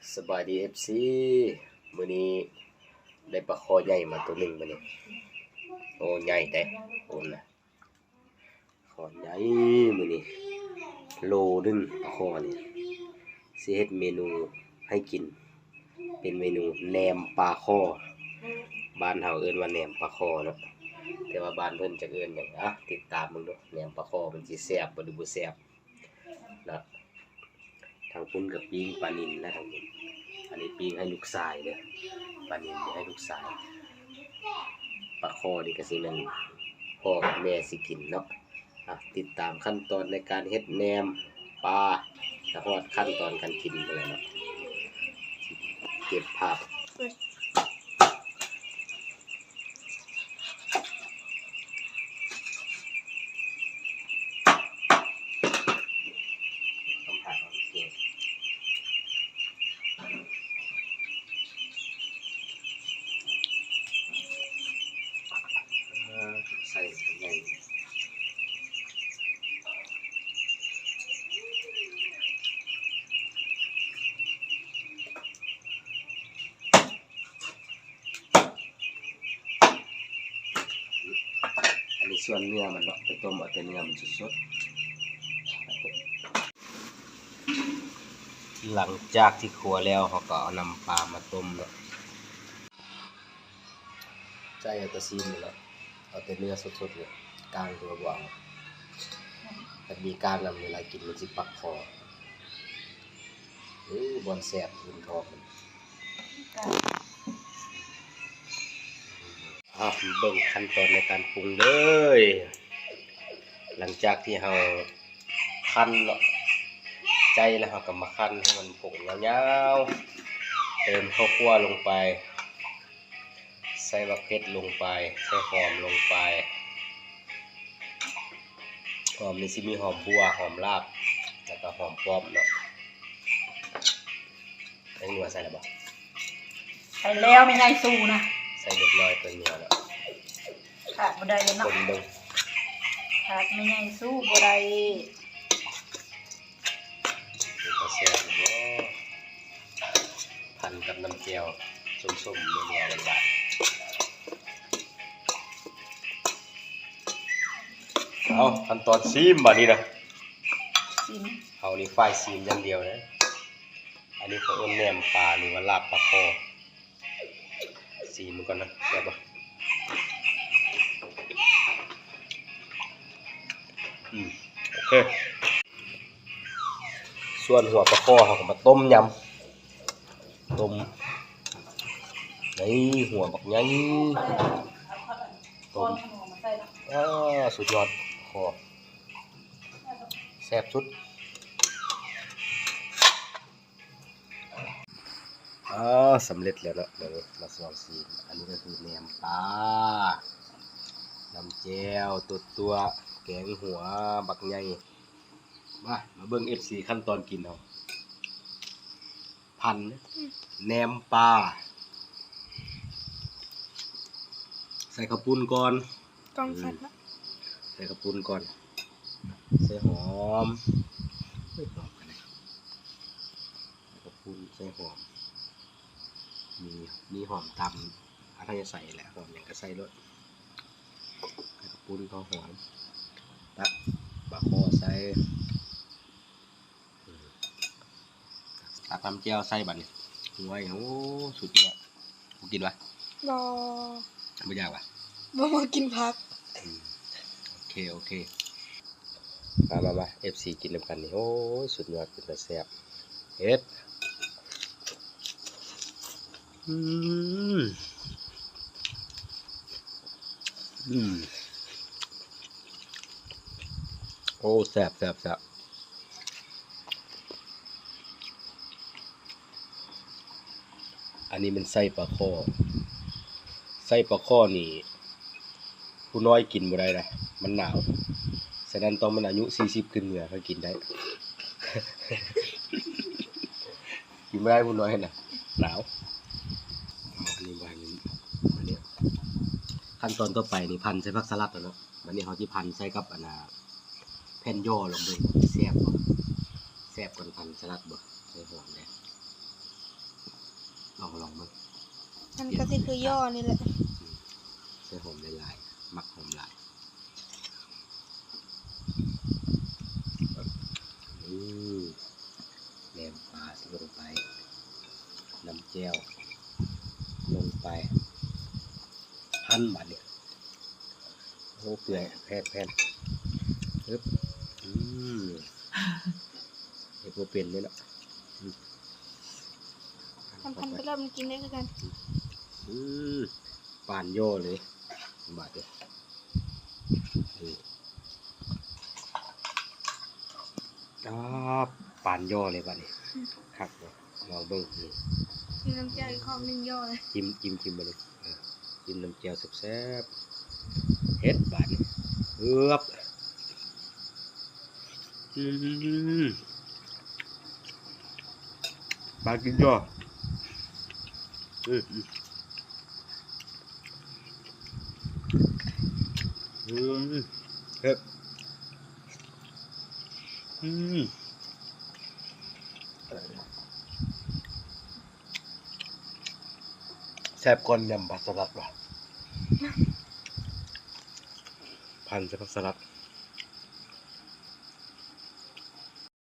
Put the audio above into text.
ສະບາຍດີ ເອັຟຊີ ມື້ນີ້ໄດ້ປາຄໍ່ໃຫຍ່ມາໂຕໜຶ່ງມື້ນີ້. ໂອ້ ໃຫຍ່ແທ້ ໂອ້ນະ ຄໍ່ໃຫຍ່ມື້ນີ້ ໂລໜຶ່ງປາຄໍ່ນີ້. ຊິເຮັດເມນູໃຫ້ກິນ ເປັນເມນູແໜມປາຄໍ່. ບ້ານເຮົາເອີ້ນວ່າແໜມປາຄໍ່ເນາະ ແຕ່ວ່າບ້ານເພິ່ນຈັກເອີ້ນຫຍັງ. ອ່ະ ຕິດຕາມເບິ່ງດູ ແໜມປາຄໍ່ມັນຊິແຊບບໍ່ ຫຼືບໍ່ແຊບ. ເນາະ ທາງພຸ້ນກໍປີ້ງປານິນແລ້ວ ທາງພຸ້ນ. ອັນນີ້ປີ້ງໃຫ້ລູກຊາຍເດີ ປານິນນີ້ໃຫ້ລູກຊາຍ. ປາຄໍ່ນີ້ກໍຊິແມ່ນພໍ່ກັບແມ່ຊິກິນເນາະ. ອ່ະ ຕິດຕາມຂັ້ນຕອນໃນການເຮັດແໜມປາ ແລ້ວຮອດຂັ້ນຕອນການກິນພຸ້ນແຫຼະເນາະ. ເກັບພາບ. ອັນນີ້ສ່ວນເນື້ອມັນເນາະ ໄປຕົ້ມເອົາແຕ່ເນື້ອມັນສົດໆ. ຫຼັງຈາກທີ່ຂົ້ວແລ້ວ ເຮົາກໍເອົານ້ຳປາມາຕົ້ມເນາະ. ໃສ່ເອົາແຕ່ຊີ້ນນີ້ແຫຼະ ເອົາແຕ່ເນື້ອສົດໆເລີຍ ກ້າງຕົວບໍ່ເອົາ. ຄັນມີກ້າງນຳ ເວລາກິນມັນຊິປັກຄໍ່. ໂອ້ ບ່ອນແຊບ ອື່ນທ້ອງ. ເອົາ ເບິ່ງຂັ້ນຕອນໃນການປຸງເດີ. ຫຼັງຈາກທີ່ເຮົາ ຄັ້ນເນາະ ໃຈແລ້ວເຮົາກໍມາຄັ້ນໃຫ້ມັນຜົງຍາວໆ. ເຕີມເຂົ້າຂົ້ວລົງໄປ ໃສ່ບັກເຜັດລົງໄປ ໃສ່ຫອມລົງໄປ. ຫອມນີ້ຊິມີຫອມບົ່ວ ຫອມລາບ ແລ້ວກໍຫອມປ້ອມເນາະ. ແປ້ງນົວໃສ່ແລ້ວບໍ່? ໃສ່ແລ້ວ ແມ່ໃຫຍ່ສູ້ນະ. ໃສ່ເລັກນ້ອຍ ແປ້ງນົວເນາະ ຂາດບໍ່ໄດ້ເນາະ ຄົນເບິ່ງ ຂາດແມ່ໃຫຍ່ສູ້ບໍ່ໄດ້. ເປັນຕາແຊບຢູ່ບໍ່? ພັນກັບນ້ຳແຈ່ວສົ້ມໆ ນົວໆ ຫວານໆ. ເອົາ ຂັ້ນຕອນຊີມບາດນີ້ນະ ຊີມ ເຮົານີ້ຝ່າຍຊີມຢ່າງດຽວນະ. ອັນນີ້ເຂົາເອີ້ນແໜມປາ ຫຼືວ່າລາບປາຄໍ່. ຊີມເບິ່ງກ່ອນນະ ແຊບບໍ່? ອືມ ໂອເຄ. ສ່ວນຫົວປາຄໍ່ເຮົາກໍມາຕົ້ມຍຳ ຕົ້ມ ໄດ້ຫົວບັກໃຫຍ່ ຕົ້ມ. ອາ ສຸດຍອດ ຂໍ ແຊບສຸດ. ອາ ສຳເລັດແລ້ວເນາະ ມາລອງຊີມ. ອັນນີ້ກໍຄືແໜມປາ ນ້ຳແຈ່ວຕົວໆ ແກງຫົວບັກໃຫຍ່. ມາ ມາເບິ່ງ ເອັຟຊີ ຂັ້ນຕອນກິນເຮົາ ພັນ ອືມ ແໜມປາ ໃສ່ເຂົ້າປຸ້ນກ່ອນ ກ້ອງຊັດເນາະ ໃສ່ເຂົ້າປຸ້ນກ່ອນ ໃສ່ຫອມ ເອີຍ ຫອມກັນນະ ໃສ່ເຂົ້າປຸ້ນ ໃສ່ຫອມ ມີ ມີຫອມຕາມອັດທະຍາໄສແຫຼະ ຫອມຫຍັງກໍໃສ່ໂລດ ໃສ່ເຂົ້າປຸ້ນ ເຂົ້າຫອມ ຕັກປາຄໍ່ໃສ່ ຕັກນ້ຳແຈ່ວໃສ່ບາດນີ້ ໂອ້ຍ ໂອ້ ສຸດຍອດ. ບໍ່ກິນຫວາ? ບໍ່ ບໍ່ຢາກຫວາ? ບໍ່ມັກກິນຜັກ. ອືມ ໂອເຄ ໂອເຄ ມາ ມາ ມາ ເອັຟຊີ ກິນນຳກັນນີ້. ໂອ້ຍ ສຸດຍອດ ເປັນຕາແຊບ ເຮັດ ອືມ ອືມ ໂອ້ ແຊບ ແຊບ ແຊບ. ອັນນີ້ແມ່ນໄສ້ປາຄໍ່ ໄສ້ປາຄໍ່ນີ້ຜູ້ນ້ອຍກິນບໍ່ໄດ້ນະ ມັນໜາວ. ສະນັ້ນຕ້ອງແມ່ນອາຍຸສີ່ສິບຂຶ້ນເໜືອ ຄ່ອຍກິນໄດ້ ກິນບໍ່ໄດ້ຜູ້ນ້ອຍນະ ໜາວ. ອັນນີ້ບໍ່ໃຫ້ມັນ ອັນນີ້ ຂັ້ນຕອນຕໍ່ໄປນີ້ ພັນໃສ່ຜັກສະລັດແລ້ວເນາະ. ບັດນີ້ເຮົາຊິພັນໃສ່ກັບ ອັນນ່າ ແຜ່ນຍໍ້ ລອງເບິ່ງ ແຊບບໍ່ ແຊບກວ່າພັນສະລັດບໍ່? ໃສ່ຫອມແດ່. ມັນກໍຊິຄືຍໍ່ນີ້ແຫຼະ ອືມ ໃສ່ຫອມຫຼາຍໆ ມັກຫອມຫຼາຍ. ອືມ ແນມປາລົງໄປ ນ້ຳແຈ່ວລົງໄປ ພັນບາດນີ້. ໂອ້ ເປື່ອຍແພນໆ ອຶບ ອືມ ເຮັດບໍ່ເປັນເດ້ເນາະ ອືມ ພັນໆ ໄປເລີ່ມກິນໄດ້ຄືກັນ ອືມ ປານຍໍ່ເລີຍບາດນີ້ ອືມ ອາ ປານຍໍ່ເລີຍບາດນີ້ ອືມ ຄັກບໍ່ ລອງເບິ່ງ ນີ້ ກິນນ້ຳແຈ່ວອີກຄອກໜຶ່ງຍໍ່ເລີຍ ຈິ້ມ ຈິ້ມ ຈິ້ມບາດນີ້ ເອີ ກິນນ້ຳແຈ່ວແຊບໆ ເຮັດບາດນີ້ ເອືອບ ອືມ ປາກິນຍໍ່ ອືມ ອືມ ເຮັດ ອືມ ແຊບກ່ອນຍຳຜັກສະຫຼັດວ່າ ພັນໃສ່ຜັກສະຫຼັດ.